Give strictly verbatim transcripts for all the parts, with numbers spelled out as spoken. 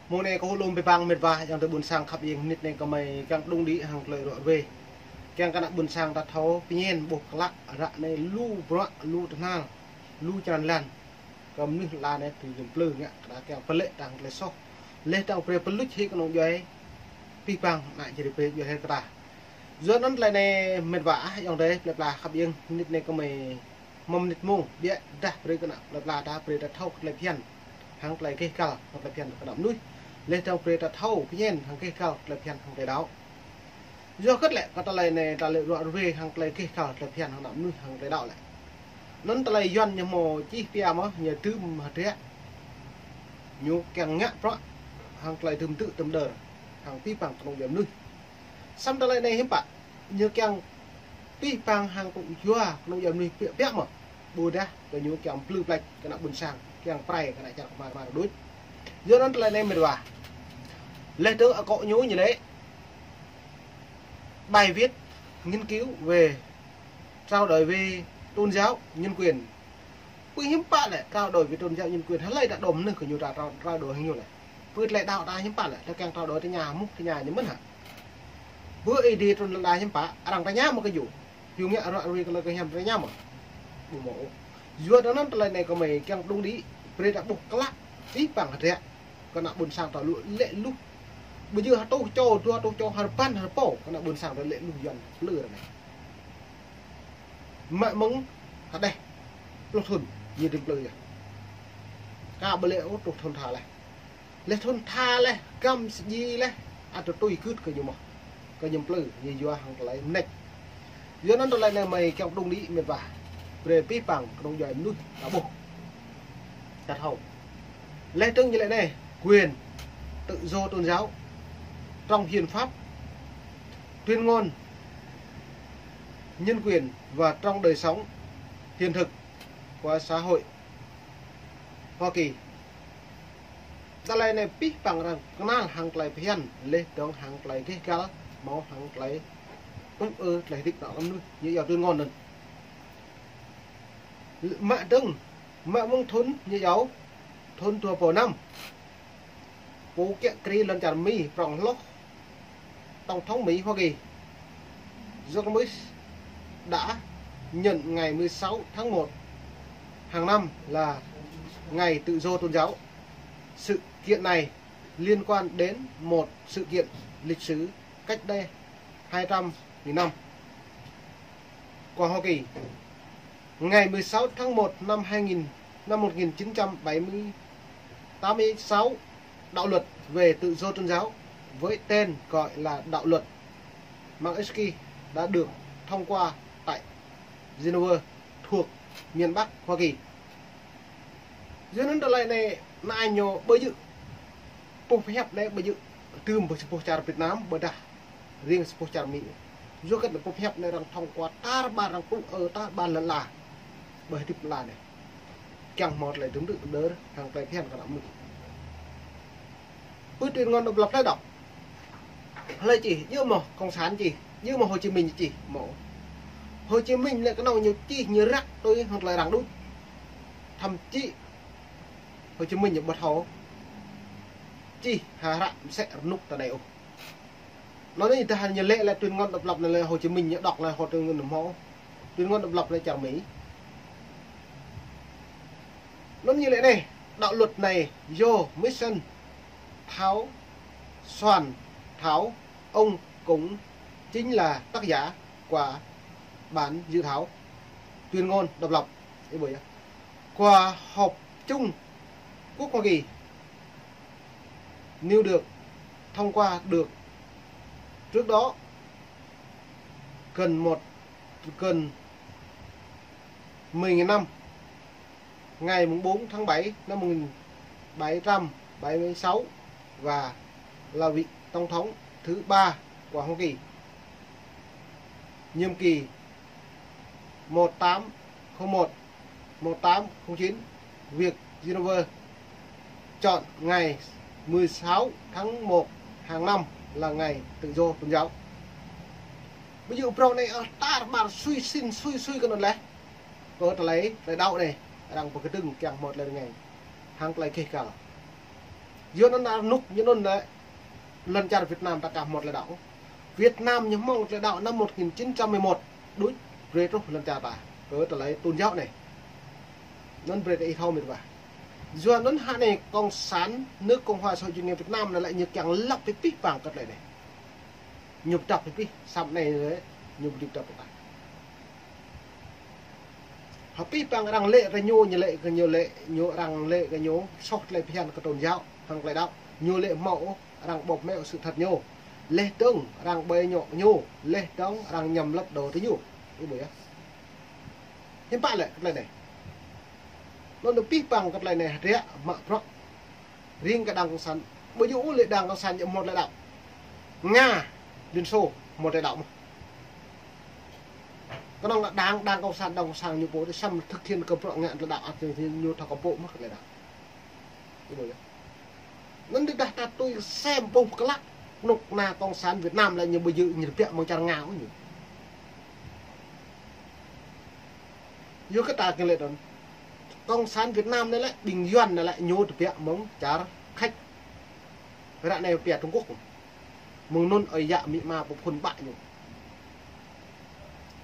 Mông anai kâo hơlŏm abih bang mĕt wa ayŏng adơi ƀôn sang khăp iêng, mơnit anai gơmơi kiăng pơđung đĭ hăng tơlơi ruă ruê. Kiăng kơ ană ƀôn sang ta thâo pơñen ƀuh klă ră anai lu bruă, lu tơhnal, lu črăn lan. Kơ mơnuih lăn anai tui jum plư ngă kơ ta kiăng pơlĕ ta hăng tơlơi soh. Leh dong brơi pơluč hĭ kơnung djuai abih bang ană čơri pê djuai hĭ kơ ta. Yua anŭn tơlơi anai mĕt wa ah ayŏng adơi plơi pla khăp iêng, mơnit anai gơmơi mơ̆ng mơnit mông, biă dah brơi kơ ană plơi pla ta brơi ta thâo kơ tơlơi phiăn hăng tơlơi gêh gal, hăng tơlơi phiăn kơ ană mơnuih. Leh dong brơi ta thâo pơñen hăng gêh gal tơlơi phiăn hăng tơlơi đaŏ. Yua hơget lĕ kơ tơlơi anai tơlơi ruă ruê hăng tơlơi gêh gal tơlơi phiăn hăng ană mơnuih hăng tơlơi đaŏ lĕ. Anŭn tơlơi Yuan ñu hmâo čih pia mơ̆, ñu dưm hơdră. Ñu kiăng ngă bruă hăng tơlơi dưm tŭ tơm đơr hăng abih bang kơnung djuai mơnuih. Samơ̆ tơlơi anai hiư̆m pă, ñu kiăng abih bang hăng kơnung djuai, kơnung djuai mơnuih biă biă mơ̆. Ƀôdah kơ ñu kiăng plư plĕč kơ ană ƀôn sang, kiăng prai kơ ană čar kơmar kơmar đôč. Yua anŭn tơlơi anai mĕt wa. Leh dong akŏ ñu ñu lĕ bài viết nghiên cứu về trao đổi về tôn giáo, nhân quyền. Pơ hiư̆m pă lĕ trao đổi về tôn giáo nhân quyền, hlơi ta đom nư kơ ñu ta trao, trao đổi hăng ñu lĕ. Pơ tơlơi đaŏ ta hiư̆m pă lĕ, ta kiăng trao đổi tơña mŭk tơña ñu mơ̆n hă. Pơ Ơi Adai trŭn lăn đa hiư̆m pă, arăng tơña mơ̆ kơ ñu. Ñu ngă ruă ruê kơ lơi kơ hiam tơña mơ̆. Ƀu hmâo. Yua anŭn tơlơi anai gơmơi kiăng pơđung đĭ, brơi ta ƀuh klă, abih bang hơdră. Kơ ană ƀôn sang ta lu lĕ luh. Ƀu djơ̆ hơtuh čô, dua hơtuh čô, hơrơbăn hơrơpô, kơ ană ƀôn sang ta lĕ luh Yuan plư ră anai. Mă mơ̆ng hơđeh pluh thŭn, ñu dưm plư yơh. Kơ ƀu lĕ ôh truh thŭn tha leh. Leh thŭn tha leh, găm sơji leh, ăt tui gưt kơ ñu mơ̆. Kơ ñu plư, ñu yua hăng tơlơi mơneč. Yua anŭn tơlơi anai gơmơi kiăng pơđung đĭ mĕt wa. Brơi abih bang kơnung djuai mơnuih ta ƀuh. Ta thâo. Leh dong ñu lĕ anai, quyền tự do tôn giáo trong hiến pháp, tuyên ngôn nhân quyền và trong đời sống hiện thực của xã hội Hoa Kỳ. Tơlơi anai abih bang arăng kơnăl hăng tơlơi phiăn, leh dong hăng tơlơi gêh gal, hmâo hăng tơlơi ung ơ tơlơi hơdip ană mơnuih, ñu iâu tuyên ngôn anŭn. Mă dong, mă mơ̆ng thŭn ñu iâu, thŭn dua rơbâo năm. Pô kiă kriê lŏn čar Mi prŏng hloh, Tổng thống Mỹ Hoa Kỳ George Bush đã nhận ngày mười sáu tháng một hàng năm là ngày tự do tôn giáo. Sự kiện này liên quan đến một sự kiện lịch sử cách đây hai trăm nghìn năm của Hoa Kỳ. Ngày mười sáu tháng một năm hai nghìn, năm một nghìn chín trăm bảy mươi, tám mươi sáu, đạo luật về tự do tôn giáo với tên gọi là đạo luật Magnitsky đã được thông qua tại Geneva thuộc miền Bắc Hoa Kỳ. Yua anŭn tơlơi anai, anai ñu ƀu djơ̆ pơhiăp anai ƀu djơ̆ dưm ƀơi sa boh čar Việt Nam, ƀôdah riêng sa boh čar Mi. Yua kơ pơhiăp anai arăng thông qua tar ƀar arăng pŭ ơ tar ƀar lŏn la. Ƀơi hơdip lŏn la anai. Kiăng hmâo tơlơi dưm tŭ tơm đơr, hăng tơlơi phiăn kơ ană mơnuih. Pơ tuyên ngôn độc lập hlơi đŏk. Hlơi čih, djơ̆ mơ̆ Cộng sản čih, djơ̆ mơ̆ Hồ Chí Minh čih, hmâo. Hồ Chí Minh lĕ kơnơ̆ng ñu čih, ñu răk tui hăng tơlơi arăng đôč. Thậm chí Hồ Chí Minh ñu ƀu thâo čih hơră mơsĕ rơnŭk ta anai ôh. Anŭn anai dah ñu lĕ lĕ tuyên ngôn độc lập anai lĕ Hồ Chí Minh ñu đŏk anai Hồ Tuyên ngôn hmâo. Tuyên ngôn độc lập anai čar Mi. Anŭn ñu lĕ anai, đạo luật này do Mason thảo soạn thảo, ông cũng chính là tác giả của bản dự thảo tuyên ngôn độc lập. Ih ƀuh yơh. Của Họp Trung Quốc Hoa Kỳ, New York, thông qua được trước đó gần một, gần mười nghìn năm, ngày mùng bốn tháng bảy năm một nghìn bảy trăm bảy mươi sáu, và là vị tổng thống thứ ba của Hoa Kỳ, nhiệm kỳ một tám không một, một tám không chín, việc Geneva chọn ngày mười sáu tháng một hàng năm là ngày tự do tôn giáo. Ví dụ, phrâo anai, ơ, tar ƀar sui sĭn, sui sui kơ anŭn leh. Kơ tơlơi, tơlơi đaŏ anai, arăng pơkơdơ̆ng kiăng hmâo tơlơi rơngai. Hăng tơlơi gêh gal. Yua anŭn rơnŭk ñu anŭn lĕ lŏn čar Việt Nam ta aka hmâo tơlơi đaŏ. Việt Nam ñu hmâo tơlơi đaŏ năm một nghìn chín trăm mười một, đuč brơi truh lŏn čar ta kơ tơlơi tôn giáo anai. Anŭn brơi kơ ih thâo mĭt wa. Yua anŭn hă anai Cộng sản nước Cộng hòa Xã hội Chủ nghĩa Việt Nam anai lĕ ñu kiăng lăp pơpih pang kơ tơlơi anai. Ñu pơdŏp pơpih, samơ̆ anai lĕ ñu pơdŏp pơpih. Hơpih pang arăng lĕ kơ ñu, ñu lĕ kơ ñu lĕ, ñu arăng lĕ kơ ñu soh tơlơi phiăn kơ tôn giáo hăng tơlơi đaŏ. Ñu lĕ hmâo arăng bóp méo sự thật ñu. Leh dơ̆ng arăng bơi nhọ ñu, leh dơ̆ng arăng nhằm lật đổ tơ ñu. Ih ƀuh yơh. Hiư̆m pă lĕ kơ tơlơi anai. Anŭn pơpih pang kơ tơlơi anai hơdră mă bruă. Ring kơ đảng cộng sản, ƀu djơ̆ ôh lĕ đảng cộng sản ñu hmâo tơlơi đaŏ. Nga, Liên Xô hmâo tơlơi đaŏ mơ̆n. Kơnơ̆ng đảng, đảng cộng sản, đảng cộng sản ñu pô tơ samơ̆ thực hiện kơ bruă ngă tơlơi đaŏ ăt ñu thâo kơ pô mơ̆n kơ tơlơi đaŏ. Ih ƀuh yơh. Anŭn tơdah ta tui sem ƀuh klă, kơnuk kơna Cộng sản Việt Nam lĕ ñu ƀu djơ̆ ñu tơbiă mơ̆ng čar Nga ôh ñu. Yua kơ ta kiăng lĕ anŭn. Cộng sản Việt Nam anai lĕ, ƀing Yuan anai lĕ, ñu tơbiă mơ̆ng čar Khač. Ră anai pia Trung Quốc. Mơ̆ng anŭn ơi yă amĭ ama pơphun pă ñu.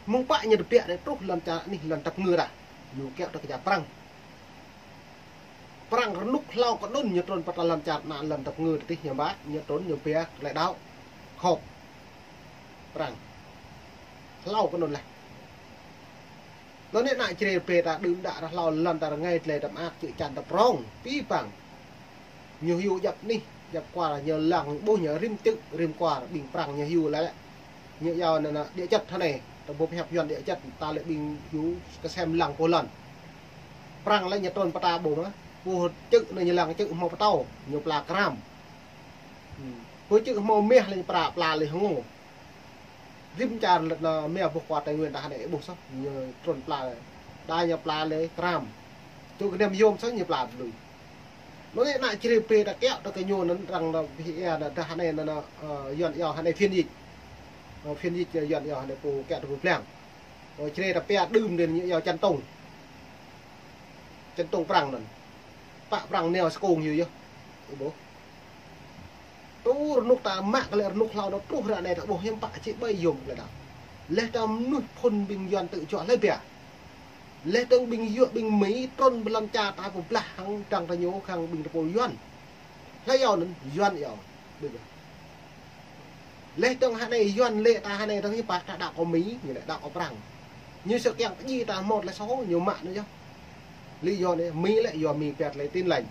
Mơ̆ng pă ñu tơbiă anai truh lŏn čar anih lŏn tăp ngư ta. Ñu kiaŏ tơ kơ čar Prăng. Prăng rơnŭk hlâo kơ anŭn ñu trŭn pơ ta lŏn čar ană lŏn tăp ngư tơdih ñu ƀă, ñu trŭn ñu pia tơlơi đaŏ khŏp. Prăng. Hlâo kơ anŭn laih. Anŭn anai ană Jrai rơbê ta đưm đă ră hlâo lŏn ta rơngai tơlơi ta mơak čư̆ čan ta prŏng, pih pang. Ñu hyu djăp anih, djăp kwar, ñu lăng ƀuh ñu rĭm čư̆, rĭm kwar, ƀing Prăng ñu hyu laih lĕ. Ñu iâu anŭn, anŭn, địa chất hă anai, ta ƀuh pơhiăp Yuan địa chất, ta lĕ ƀing hyu kơsem lăng pô lŏn. Prăng lĕ ñu trŭn pơ ta ƀuh mơ̆n, pô čư̆ anŭn ñu lăng čư̆ hmâo pơtâo, ñu pla kram. Hmm. Pô čư̆ hmâo meh lĕ ñu pla, pla lĕ hơngô. Rĭm čar lĕ anŭn mia ƀuh kơ Tây Nguyên ta hă anai ƀuh soh, ñu trŭn pla, đa ñu pla lĕ kram. Tŭ kơ nem yôm soh ñu pla lui. Anŭn anai ană Jrai rơbê ta kiaŏ tơ kơ ñu anŭn arăng anŭn pih ia anŭn dah anai anŭn, ơ, Yuan iâu hă anai phiên dịch. Ơ, phiên dịch Yuan iâu hă anai pô kiaŏ tơ pô blang. Ơ, Jrai ta pia đưm anŭn ñu iâu chân tung. Chân tung Prăng anŭn. Pă Prăng nao skông hyu yơh. Ih ƀuh. Tơ rơnŭk ta mă kơ lĕ rơnŭk hlâo anŭn truh ră anai ta ƀuh hiư̆m pă či ƀai yôm kơ lĕ đaŏ. Leh ta mơnuih phŭn ƀing Yuan tơjuă hlơi pia. Leh dơ̆ng ƀing Yuan ƀing Mi trŭn pơ lŏn čar ta pơblah hăng dăng ta ñu hăng ƀing tơpul Yuan. Hlơi iâu anŭn Yuan iâu. Ƀiă. Leh dơ̆ng hă anai Yuan lĕ ta hă anai dơ̆ng hiư̆m pă ta đaŏ kơ Mi, ñu lĕ đaŏ kơ Prăng. Ñu sơkiăng pơdjai ta hmâo tơlơi soh ñu mă anŭn yơh. Lý do anai Mi lĕ yua Mi pia tơlơi Tin Lành.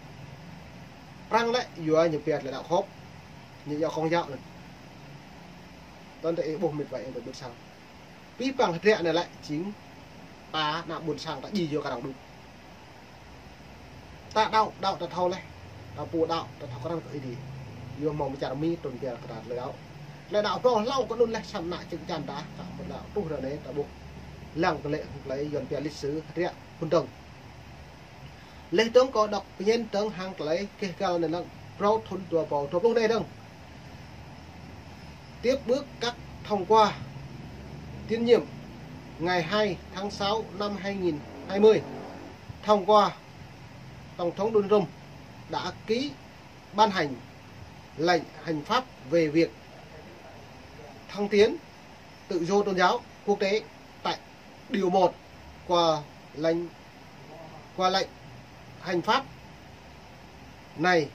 Prăng lĕ yua ñu pia tơlơi đaŏ khŏp. Ñu iâu Công giáo anŭn. Tơl ta ih ƀuh mĭt wa ih ƀuh ƀuôn sang. Pih pang hơdră anai lĕ jing ta ană ƀuôn sang ta djai yua kơ arăng đuč. Ta đaŏ, đaŏ ta thâo laih. Ta pô đaŏ, ta thâo krăn kơ Ơi Adai. Yua hmâo mơ̆ng čar Mi trŭn pia kơ ta tơlơi đaŏ. Tơlơi đaŏ hmâo hlâo kơ anŭn laih samơ̆ ană čư̆ čan ta, ta mơ̆ đaŏ truh ră anai ta ƀuh. Lăng kơ lĕ, kơ lĕ Yuan pia lịch sử hơdră phŭn dơ̆ng. Leh dơ̆ng kâo đŏk pơñen dơ̆ng hăng tơlơi keh găl anai lăng phrâo thŭn dua ƀâo dua pluh anai dơ̆ng. Tiếp bước các thông qua tín nhiệm ngày hai tháng sáu năm hai nghìn hai mươi, thông qua Tổng thống Donald Trump đã ký ban hành lệnh hành pháp về việc thăng tiến tự do tôn giáo quốc tế tại điều một của lệnh, của lệnh hành pháp này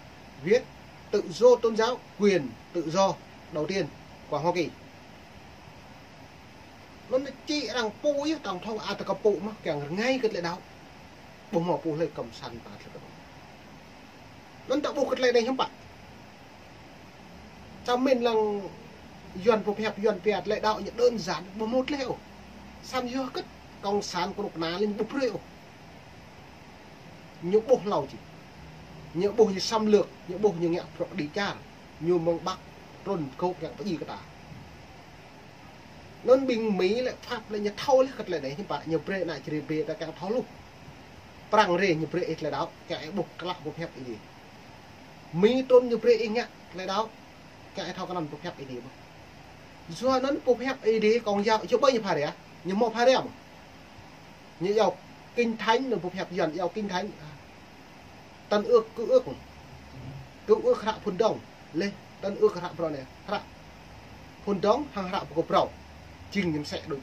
viết tự do tôn giáo, quyền tự do đầu tiên của Hoa Kỳ. Anŭn či arăng pô yơh, tơ̆ng thâo ăt kơ pô mơ̆n, kiăng rơngai kơ tơlơi đaŏ. Ƀu hmâo pô hlơi cộng sản ta tơlơi kơ anŭn. Anŭn ta ƀuh kơ tơlơi anai hiư̆m pă. Čăm min lăng Yuan pơhiăp Yuan pia tơlơi đaŏ ñu đơn giản, ƀu hmâo tơlơi ôh. Samơ̆ yua kơ cộng sản kơnuk kơna lĕ ñu ƀu brơi ôh. Ñu ƀuh hlâo či. Ñu ƀuh ñu xâm lược, ñu ƀuh ñu ngă bruă đĭ čar. Ñu mơ̆ng Bắc trŭn kơ kiăng pơdjai kơ ta. Anŭn ƀing Mi lĕ Pháp lĕ ñu thâo laih kơ tơlơi anai, hiư̆m pă ñu brơi ană Jrai rơbê ta kiăng thâo hluh. Prăng rai ñu brơi ih tơlơi đaŏ, kiăng ih ƀuh klă pơhiăp Ơi Adai. Mi trŭn ñu brơi ih ngă tơlơi đaŏ, kiăng ih thâo krăn pơhiăp Ơi Adai mơ̆n. Yua anŭn pơhiăp Ơi Adai Công giáo, yua ƀơi ñu pha rai, ñu hmâo pha rai mơ̆n. Ñu iâu Kinh Thánh, anŭn pơhiăp Yuan iâu Kinh Thánh. Tân ước, Cựu ước. Kơ ư hră phun dŏng, lĕ tơl ư hră brŏ anai, hră phun dŏng hăng hră pơgôp brŏ. Jing ñu msĕ đôč.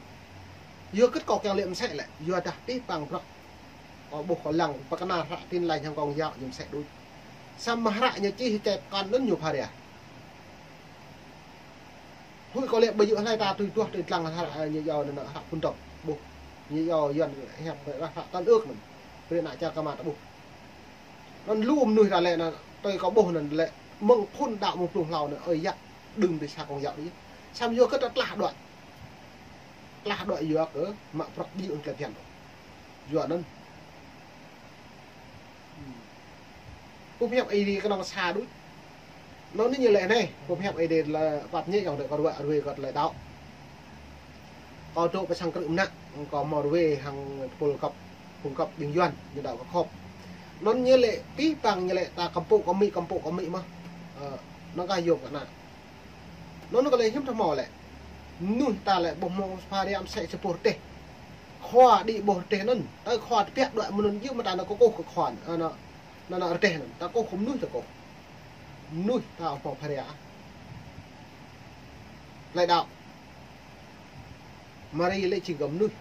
Yua kơ kâo kiăng lĕ msĕ lĕ, yua dah pih păng brŏ. Kâo ƀuh kâo lăng, pơkơna hră Tin Lành hăng Công giáo ñu msĕ đôč. Samơ̆ hră ñu čih čĕp kăn anŭn ñu phara. Hui kâo lĕ ƀu djơ̆ hlơi ta tui duah tui dlăng hră, ơ, ñu yua anŭn hră phun dŏng. Ƀuh. Ñu yua Yuan hiăp hră tơl ư anŭn. Brơi ană čar kơmă ta ƀuh. Anŭn lu mơnuih ta lĕ anŭn, tui kâo ƀuh anŭn lĕ, mơ̆ng phun đaŏ mơ̆ng blung hlâo anŭn, ơi yă, đưm tui sa Công giáo đôč. Samơ̆ yua kơ ta tlah đuaĭ. Tlah đuaĭ yua kơ mă bruă ƀu ung klep hian. Yua anŭn. Pơhiăp Ơi Adai kơnơ̆ng sa đôč. Anŭn anai ñu lĕ anai, pơhiăp Ơi Adai lĕ pap ñĕ yŏng dêh kơ ruă ruai kơ tơlơi đaŏ. Kâo dŏ pơ sang krư̆ mơnă, kâo hmâo ruai hăng tơpul găp, phung găp ƀing Yuan, ñu đaŏ kơ khŏp. Anŭn ñu lĕ pih păng ñu lĕ ta kơmpŭ kơ amĭ, kơmpŭ kơ amĭ mơ̆n. Ơ, anŭn kah yua kơ ană. Anŭn kơ lĕ hiư̆m ta hmâo lĕ. Mơnuih ta lĕ ƀu hmâo phara msĕ sa boh rơdêh. Khua đĭ boh rơdêh anŭn, tơl khua tơbiă đuaĭ mơ̆ng anŭn yơh mơ̆ ta nao kơkuh kơ khua, ơ, anŭn, anŭn, anŭn rơdêh anŭn, ta kơkuh kơ mơnuih ta kơkuh. Mơnuih ta hmâo phara. Tơlơi đaŏ. Mari lĕ jing gơ̆ mơnuih.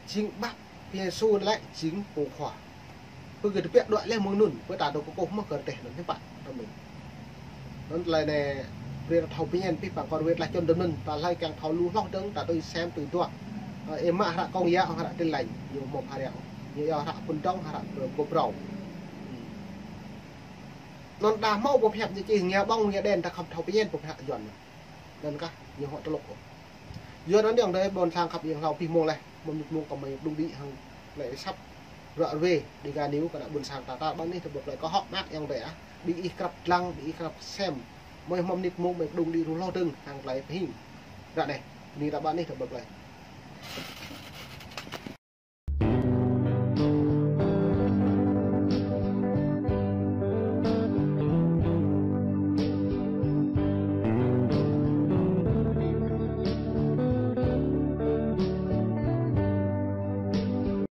Jing ƀă Yêsu lĕ jing pô khua. Pơ gơ̆ tơbiă đuaĭ lĕ mơ̆ng anŭn, pơ ta dŏ kơkuh mơ̆ kơ rơdêh anŭn hiư̆m pă tơmĕng. Anŭn tơlơi anai brơi ta thâo pơñen pih păng kơ ruai tơlơi čun dơ̆m anŭn, ta hlơi kiăng thâo lu hloh dơ̆ng, ta tui sem tui duah. Ơ, ih mă hră Công giáo, hră Tin Lành, ñu hmâo phara. Ñu yua hră phun dŏng, hră pơgôp brŏ. Anŭn đa hmâo pơhiăp ñu čih ngia ƀơ̆ng ngia đen ta khŏm thâo pơñen pơhiăp Yuan. Anŭn kah ñu hŏ tơlŭk. Yua anŭn yŏng dêh ƀôn sang khăp yŏng hlâo pih mông leh, mơ̆ng mĭt mông kơ mơi pơđung đĭ hăng lĕ săp ruă ruai Dega News kơ ană ƀôn sang ta ta ƀăng anih tơƀơ̆ plơi kơ hŏk mơak yŏng dêh ah. Ƀing ih krăp dlăng, ƀing ih krăp sem. Mơi mơ̆ng mĭt mông mơi pơđung đĭ ruh hloh dơ̆ng hăng tơlơi pơhing. Ră anai, bơni ta ƀăng anih tơƀơ̆ plơi.